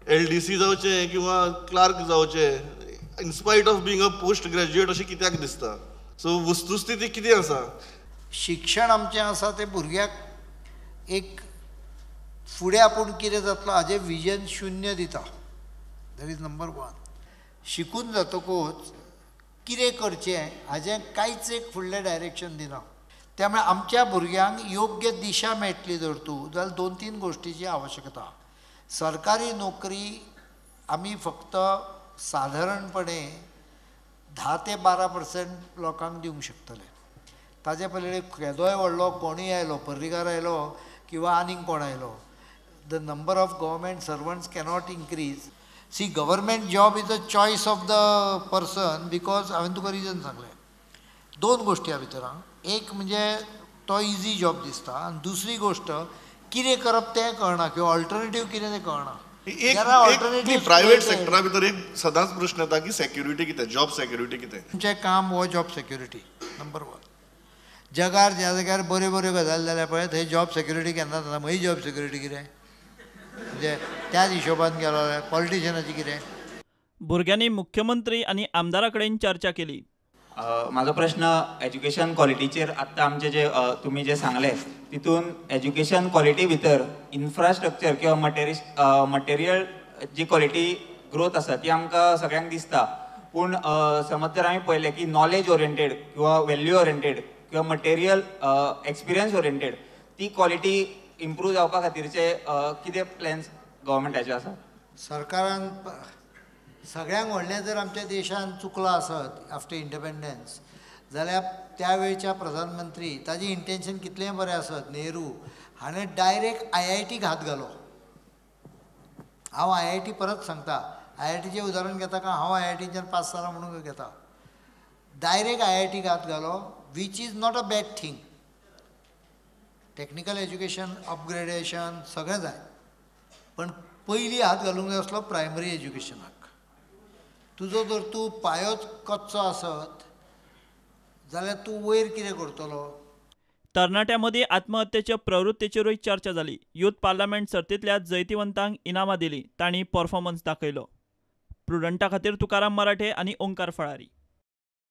LDC जावचें किंवा clerk जावचें, in spite of being a post graduate अशें कित्याक दिसता? सो वस्तुस्थिती कितें आसा? शिक्षण आमचें आसा तें भुरग्याक एक फुडें आपूण कितें जातलो हाजें विजन शुन्य दिता. That is number 1. शिकून जातकूच कितें करचें हाजें कांयच एक फुडलें डायरेक्शन दिना. त्यामुळे आमच्या भुरग्यांक योग्य दिशा मेळटली जर तूं जाल्यार 2-3 गोश्टीची आवश्यकता. सरकारी नोकरी आमी फक्त साधारणपणे 10 ते 12% लोकांक दिवंक शकतले. ताजे पलकडे केदोय व्हडलो कोणूय आयलो, पर्रीकार आयलो किंवा आनीक कोण आयलो, the number of government servants cannot increase. See, government job is a choice of the person, because हांवें तुका रिजन सांगलें. 2 गोश्टी ह्या भितर. एक म्हणजे तो इजी जॉब दिसता आनी दुसरी गोश्ट कितें करप तें कळना किंवा ऑल्टरनेटीव कितें तें कळना. एक प्रायवेट सेक्टरा भितर एक सदांच प्रश्न येता की सेक्युरिटी कितें, जॉब सेक्युरिटी कितें. तुमचें काम हो जॉब सेक्युरिटी नंबर 1. जगार ज्या जाग्यार बऱ्यो बऱ्यो गजाली जाल्या पळय थंय जॉब सेक्युरिटी केन्ना जाता. म्हजी जॉब सेक्युरिटी कितें म्हणजे त्याच हिशोबान गेलो जाल्यार पॉलिटिशियनाची कितें. भुरग्यांनी मुख्यमंत्री आनी आमदारा कडेन चर्चा केली. म्हाजो प्रश्न एज्युकेशन क्वॉलिटीचेर. आत्तां आमचे जे तुमी जे सांगलें तितून एज्युकेशन क्वॉलिटी भितर इन्फ्रास्ट्रक्चर किंवा मटेरियल जी क्वॉलिटी ग्रोथ आसा ती आमकां सगळ्यांक दिसता, पूण समज जर आमी पळयलें की नॉलेज ओरिएंटेड किंवा वेल्यू ओरिएंटेड किंवा मटेरियल एक्सपिरियन्स ओरिएंटेड ती क्वॉलिटी इम्प्रूव जावपा खातीरचे कितें प्लॅन्स गव्हर्मेंटाचे आसा? सरकारान सगळ्यांक व्हडलें जर आमच्या देशान चुकलां आसत आफ्टर इंडिपेंडन्स जाल्यार त्या वेळच्या प्रधानमंत्री ताजें इंटेन्शन कितलेंय बरें आसत, नेहरू हाणें डायरेक्ट IITक हात घालो. हांव IIT परत सांगता, IITचें उदाहरण घेता का हांव IITच्यान पास जाला म्हणून घेता. डायरेक्ट IITक हात घालो, which is not a bad thing. Technical education upgradation सगळें जाय, पण पयलीं हात घालूंक जाय आसलो प्रायमरी एज्युकेशनाक. तुजो जर तूं पायोच कच्चो आसत जाल्यार तूं वयर कितें करतलो? तरणाट्यां मदीं आत्महत्येच्या प्रवृत्तीचेरूय चर्चा जाली. युथ पार्लमेंट सर्तींतल्या जैतिवंतांक इनामां दिलीं, तांणी परफॉर्मन्स दाखयलो. प्रुडंटा खातीर तुकाराम मराठे आनी ओंकार फळारी.